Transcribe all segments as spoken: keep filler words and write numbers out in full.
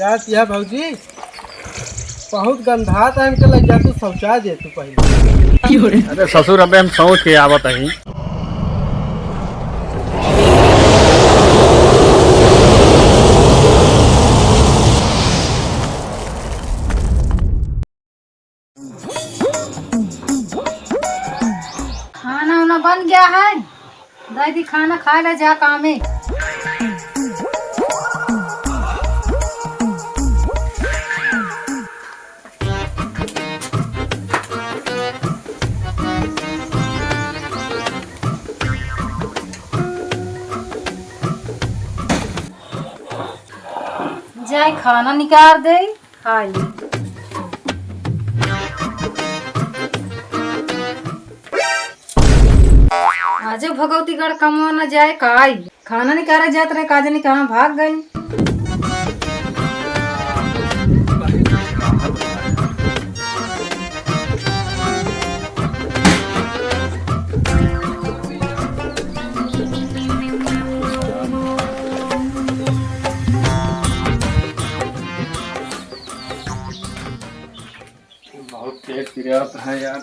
जात यह भौजी, बहुत गंधात है, इनके लग जा, तू शौचा दे तू पहले। अरे ससुर, अबे हम सोच के आवत हई। खाना उना बन गया है? दादी, खाना खाइ ले, जा कामे। जाए खाना निकार दे। हाय। आजो भगवतीगढ़ कमवा न जाए काई। खाना निकारे जात रहे, का जानी कहाँ भाग गई। बहुत पेट पिरात है यार।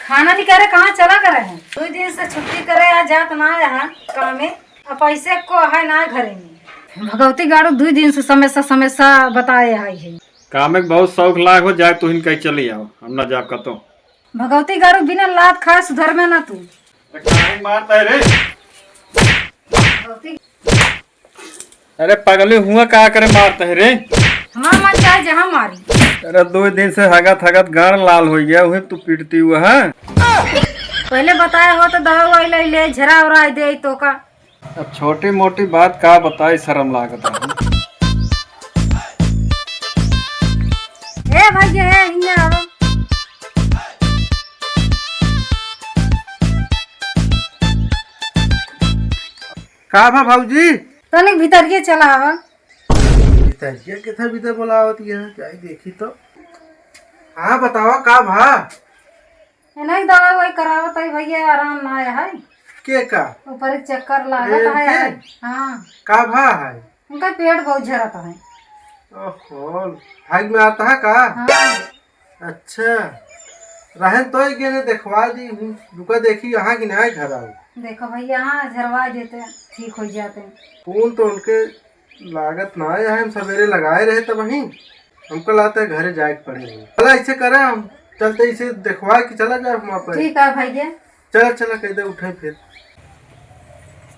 खाना निकारे कहाँ चला करे है? दो दिन से छुट्टी करे आ जात ना यहाँ कामे। अब पैसे को है ना घरे में। भगवतीगढ़ दुइ दिन से समस्या, समस्या बताए आई है। कामे के बहुत शौक लाग हो जाए, तुहिन कहीं चली आओ, हम ना जाब कतो। भगवतीगढ़ बिना लात खाए सुधर में ना तू। अरे काहे मारता है रे? भगवती। अरे पगली हुआ का करे मारता है रे? हमार मन चाहे जहाँ मारी। अरे दो दिन से हगत हगत गाड़ लाल हो गया, वही तू पीटती हुआ है। पहले बताए हो तो दवा वही ले ले, झरा उरा दे तो का। अब छोटी मोटी बात का बताई, शर्म लागत है। ए भैया, ए, हियाँ आओ। का भा भौजी? तनिक भीतरिये चला आवा। भीतरिया के था भीतर बोलावत यहाँ, क्या ही देखी तो। हाँ बतावा का भा? इन्हें दवाई ववाई करावत है भैया, आराम ना आया है। के का? ऊपर एक चक्कर लागत है। हाँ। का भा है? उनका पेट बहुत झरत है। ओहो, भाग में आता है का? हाँ। अच्छा, रहन तो एक गेने देखवा दी हूँ, रुका देखी यहाँ की ना घर आओ। देखो भैया, हाँ झरवा देते, ठीक हो जाते। फोन तो उनके लागत ना आया है, हम सवेरे लगाए रहे तब वहीं। हमको लागत है घरे जाए के पड़े हैं। चला ऐसे करे, हम चलते इसे देखवा के चला जाए वहाँ पर। ठीक है भैया। चला चला, कह दे उठे फिर।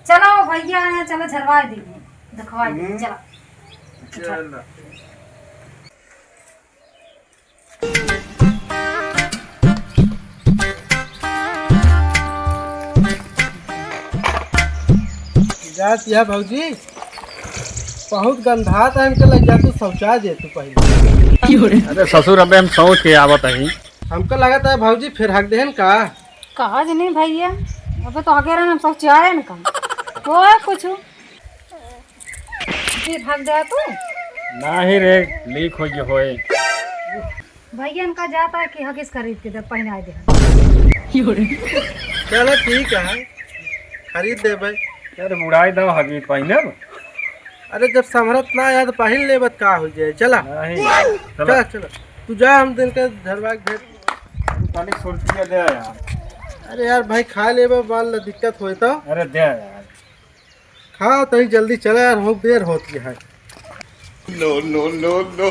चलो भैया, यहाँ चलो झरवा दीजिए, देखवा दीजिए, हम्म। चला। चला। जात यह भौजी, बहुत गंधात है, इनके लग जा, तू शौचा दे तू पहले। अरे ससुर, अबे हम सोच के आवत हई। हमको लगत है भौजी फिर हक देहन का? कहा जी नहीं भैया, अबे तो हगे रहन, हम शौचाए न का। तो है कुछ? फिर भाग जाए तू? नाही रे, लीक हो गए होए। भैया इनका जाता है कि हगिस खरीद के दे, पहनाए दे। चलो ठीक है, खरीद दे भाई। यार उड़ाई दो हगी पहनब। अरे जब समरत ना आया तो पहन लेबत का हो जाए। चला। नहीं, चलो। चला, चला। तू जा, हम दिन के झरवा के भेज। तू तनिक सुरतिया दे यार। अरे यार भाई, खा लेबे, मान ला दिक्कत होए तो। अरे दे यार। खाओ तनी जल्दी चला यार, बहुत देर होती है। No, no, no, no।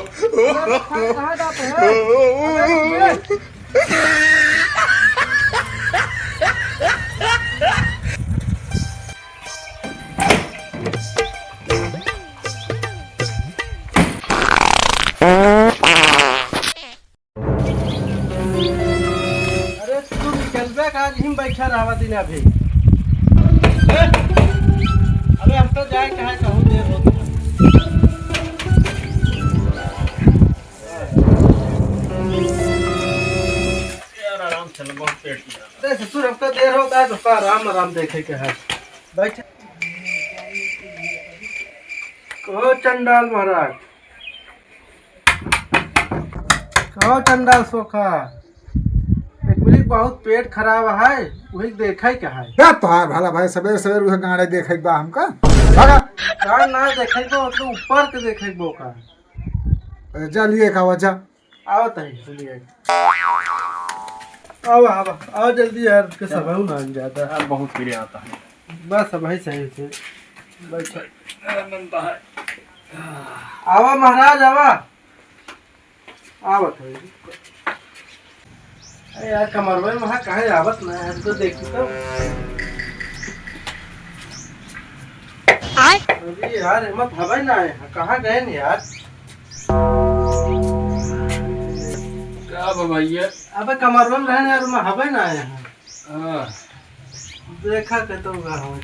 अरे तू निकलबे का, आज ही बैठा रहवा दिन अभी। अरे हम तो जाए कहाँ, कहूँ देर होत है। यार आराम से लो, बहुत पेट में। अरे ससुर, हमको देर होता है तो का आराम आराम देखे के है। बैठ। ओ चंडाल महाराज, कहो चंडाल सोखा, एक मिनट बहुत पेट खराब है, वही देखे के है। क्या तोहार भला भाई, सवेरे सवेरे उहे गाड़े देखे के बा हमका? भागा। गाड़ ना देखे के बा, मतलब ऊपर के देखे के बा का? अरे जा लिए खावा जा। आवत है, चलिए। आवा, आवा, आवा जल्दी यार, के सब है ना ज्यादा। यार, बहुत पीड़े आता है। बस अब है सही से। बैठा। आनंद है। आवा महाराज, आवा। आवत है। अरे यार, कमरवे में वहाँ काहे आवत ना है, तो देखी तो। आय। अरे यार, हिम्मत हवे ना है, कहाँ गए न यार? का बा भैया? अबे कमरवे में रहे यार, मैं हवे ना है। हाँ। देखा के तो उगा हो।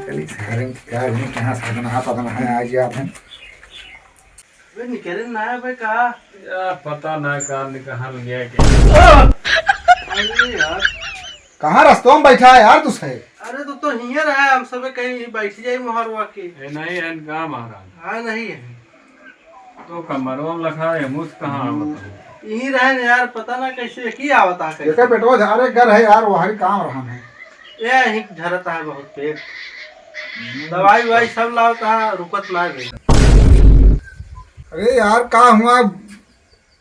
कली सारे क्या भी कहाँ से बना है, पता ना है, आज याद है। बे निकरे ना है बे का? या पता ना का निकहा लिया के। अरे यार। कहाँ रस्तों में बैठा है यार तू सही? अरे तो, तो हिये रहा, हम सबे कहीं ही बैठ जाई मोहरवा के। ए, नहीं है का महाराज? हाँ, नहीं है। तो कमरवा में लखा है, मुस कहाँ आवत है? यहीं रहे न यार, पता ना कैसे की आवत है, कैसे? एकर पेटवा झारे घर है यार, वहरी काम रहा है। ये ही झरत है बहुत पेट। दवाई उवाई सब लावत है, रुकत ना है। अरे यार, का हुआ?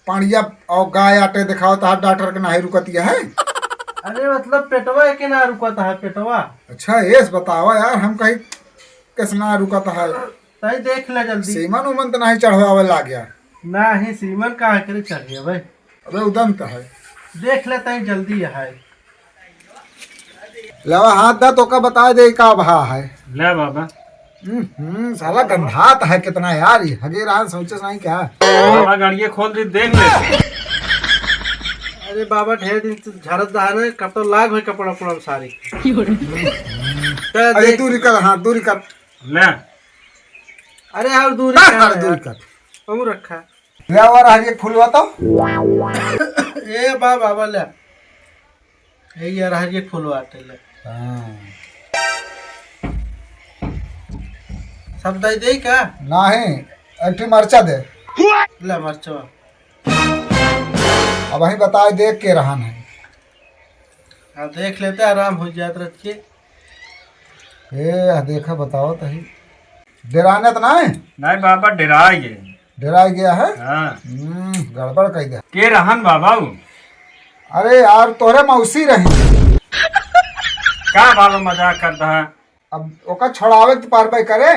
पाड़िया और गाय आटे दिखाओ तो डॉक्टर के नाही रुकतिया है। अरे मतलब पेटवा के ना रुकत है, पेटवा। अच्छा, एस बतावा यार, हम कहीं कैसे ना रुकत है। तई देख ले जल्दी। सीमन उमन तो नाही चढ़वावे लाग गया। नाही, सीमन काहे करे चढ़ गया भाई? अबे उदंत है। देख ले तई जल्दी है। लेवा हाथ दा, तोका बताए दे का भा है। ले बाबा। हम्म, हम्म, साला गंधात है कितना यार, ये हगे रान सोचे नहीं क्या? बाबा गाड़िए खोल दी, देख ले। अरे बाबा, ढेर दिन से झरत रहा ना, कब तो लाग होई कपड़ा उपड़ा में सारी। चल अरे देख। दूरी कर, हाँ, दूरी कर। ले। अरे और दूरी बस, कर अरे यार। दूरी कर। कहूँ रखा। ले और हर एक फूलवा तो। ए बा बाबा ले। ए यार हर एक फूलवा आटे ले। हाँ। सब दे दे का? नाही, एक ठे मरचा दे। ले मरचा। अब वही बताए देख के रहन है। हाँ, देख लेते, आराम हो जात रह के। ए, आ देखा, बताओ तही। डेराने तो नहीं? नहीं बाबा, डेराए गए। डेराए गया है? हाँ। हम्म, गड़बड़ कह दे। के रहन बाबा उ? अरे यार, तोहरे मौसी रही। का बाबा मजाक करता है? अब ओका छोड़ावे के तो पार पाई करे।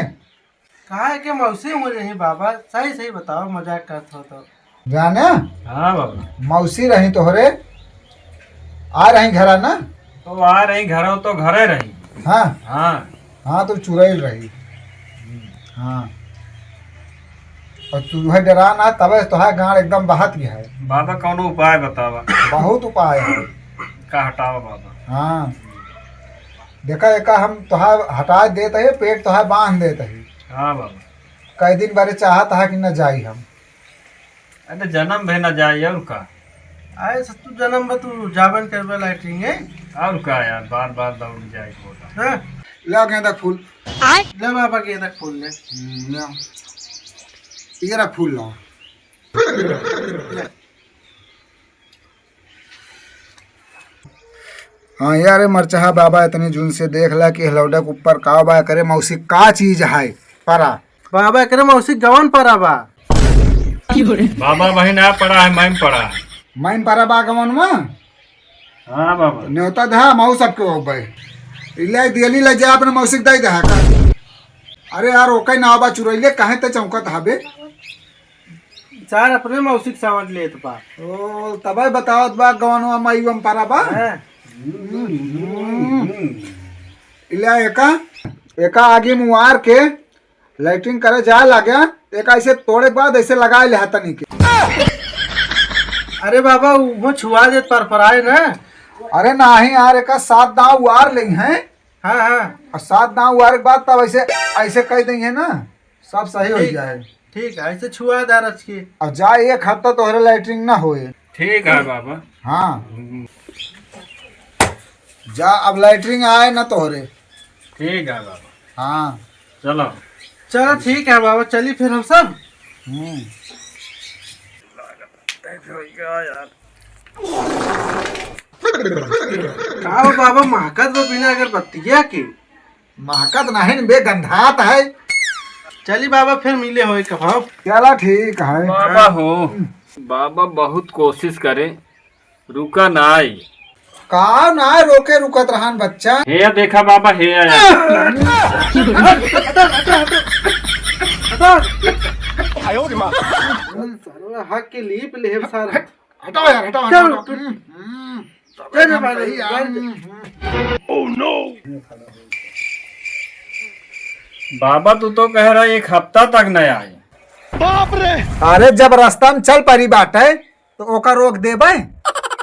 काहे के मौसी हो रही बाबा? सही सही बताओ, मजाक करत हो तो। जाने? हाँ बाबा। मौसी रही तोहरे, आ रही घरा ना? तो आ रही घरों तो घरे रही। हाँ। हाँ। हाँ, तो चुरैल रही। हाँ। और तू है डरा ना, तबे तोहार गांड एकदम बहत गया है। बाबा, कौनो उपाय बतावा। बहुत उपाय है। का हटावा बाबा? हाँ। देखा, एका हम तोहार हटा देत है, पेट तोहार बांध देत है। हाँ बाबा। कई दिन बारे चाहत है कि न जाई हम। अरे जन्म भे न जाई, और का? आए से तू जन्म भे तू जाबे न करबे लैट्रिन, हैं? और का यार, बार बार दौड़ जाए होता। हाँ? ले गेंदा फूल। ले बाबा गेंदा फूल ले। हम्म, ले। ये रख फूल ला। ले। हाँ यार, ए मरचहा बाबा, इतनी जून से देख ला कि हलौडा के ऊपर का बा, करे मौसी का चीज है, परा। बाबा, एकरे मौसी गवन परा बा। बाबा, वही ना पड़ा है, मैम पड़ा है। मैम परा बा गवन में? हाँ बाबा। न्योता दहा, मऊ सबके हो भाई। इले दियली ले जा, अपने मौसी के दे दहा का। अरे यार, ओके ना बा चुरैले, काहे ते चौंकत हबे? चार अपने मौसी के समझ लेत बा। ओ, तबे बतावत बा, गवनवा माई बम पारा बा। हैं? हम्म। इला एका, एका आगे मुआर के लैट्रिन करे जाए लाग्या, एका ऐसे तोड़े के बाद ऐसे लगाए ले हतनी के। अरे बाबा, उहो छुआ देत पर पराए ना। अरे नाही यार, एका सात दांव उआर लेई हैं। हाँ, हाँ। और सात दांव उआर के बाद तब ऐसे, ऐसे कह देई है ना। सब सही हो ठीक, जाए। ठीक है, ऐसे छुआ दा रच के। अब जा, एक हफ्ता तोहरे लैट्रिन ना होए। ठीक है बाबा। हाँ। हम्म। जा, अब लैट्रिन आए ना तोहरे। ठीक है बाबा। हाँ। चलो। चला ठीक है बाबा, चली फिर हम सब। का हो बाबा, महकत बा बिना अगरबत्तिया के? महकत नहीं बे, गंधात है। चली बाबा, फिर मिले होए कभाव। चला ठीक है। बाबा हो, बाबा बहुत कोशिश करे, रुका नाई। का ना रोके रुकत रहन बच्चा। हे देखा बाबा, हे आया। हक के लीप लेब सारा। हटाओ यार, हटाओ, चल, हटाओ। तू हम्म, हम्म। चल रे भाई, भाई, यार। हम्म, हम्म। बाबा, तू तो कह रहा एक हफ्ता तक न आए। अरे, जब रास्ता में चल परी बाटे, तो ओका रोक देबे?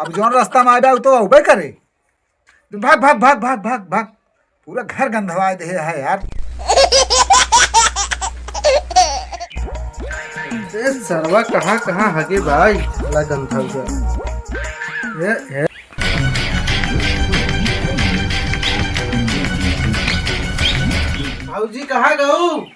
अब जौन रास्ता में आबे, उ तो अउबे करे। भाग, भाग, भाग, भाग, भाग, भाग। पूरा घर गंधवा दे है यार। ए सरवा, कहाँ, कहाँ हगे भाई? साला गंधवा। ए, ए। भौजी, कहाँ गऊ?